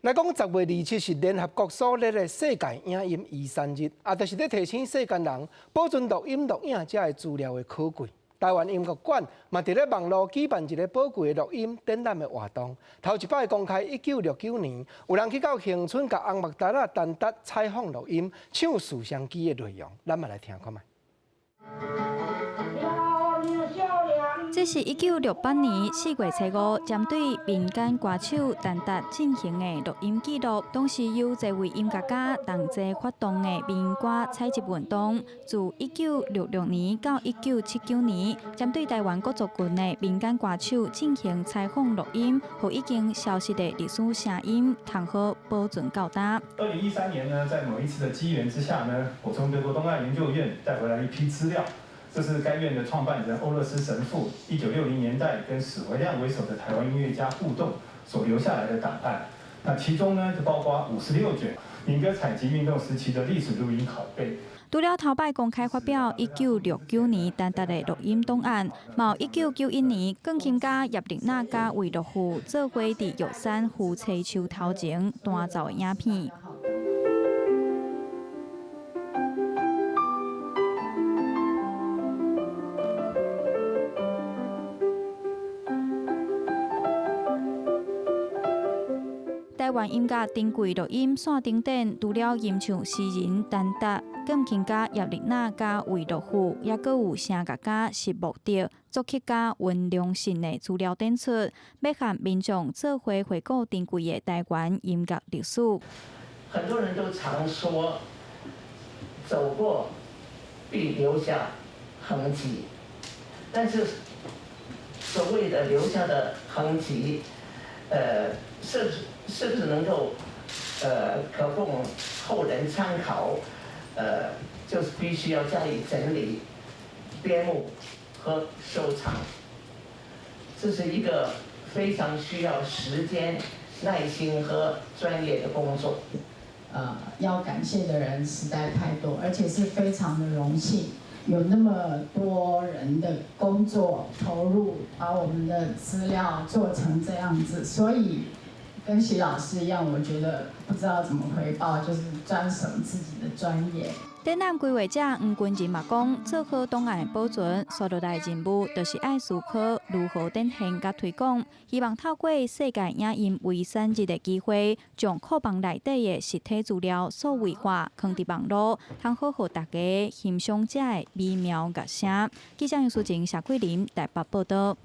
來講10月27是聯合國所立的世界影音遺產日，啊，就是咧提醒世間人保存錄音錄影這个資料的可貴。台灣音樂館嘛，佇咧網路舉辦一个寶貴的錄音展覽的活動。頭一擺公開1969年，有人去到恆春共紅目台仔陳達採訪錄音，唱四雙機的內容，咱嘛來聽看覓。這是1968年4月初五，針對民間歌手陳達進行的錄音記錄。當時由這位音樂家同齊發動的民歌採集運動，自1966年到1979年，針對台灣各族群的民間歌手進行採訪錄音，予已經消失的歷史聲音，通好保存到今。2013年呢，在某一次的機緣之下呢，我從德國東亞研究院帶回來一批資料。這是該院的創辦人歐勒斯神父，1960年代跟史維亮為首的台灣音樂家互動所留下來的檔案。那其中呢，就包括56卷民歌採集運動時期的歷史錄音拷貝。除了頭擺公開發表1969年陳達的錄音檔案，嘛有1991年鋼琴家葉麗娜佮魏樂富做伙佇玉山夫妻樹頭前彈奏的影片。台灣音樂珍貴錄音線頂展，除了吟唱詩人陳達、鋼琴家葉麗娜佮魏樂富，猶閣有聲樂家石木德、作曲家溫良信的資料展出，欲和民眾做伙回顧珍貴的台灣音樂歷史。很多人都常說，走過必留下痕跡，但是所謂的留下的痕跡，是不是能夠，可供後人參考？就是必須要加以整理、編目和收藏。這是一個非常需要時間、耐心和專業的工作。要感謝的人實在太多，而且是非常的榮幸，有那麼多人的工作投入，把我們的資料做成這樣子，所以跟徐老師一樣，我覺得不知道怎麼回報，就是專守自己的專業。展覽規劃者黃君仁嘛講，做好檔案的保存，紲落來任務就是愛思考如何展現佮推廣，希望透過世界影音遺產日的機會，將庫房內底的實體資料數位化，囥佇網路，通好予大家欣賞這个美妙樂聲。記者楊淑靜、謝桂林台北報導。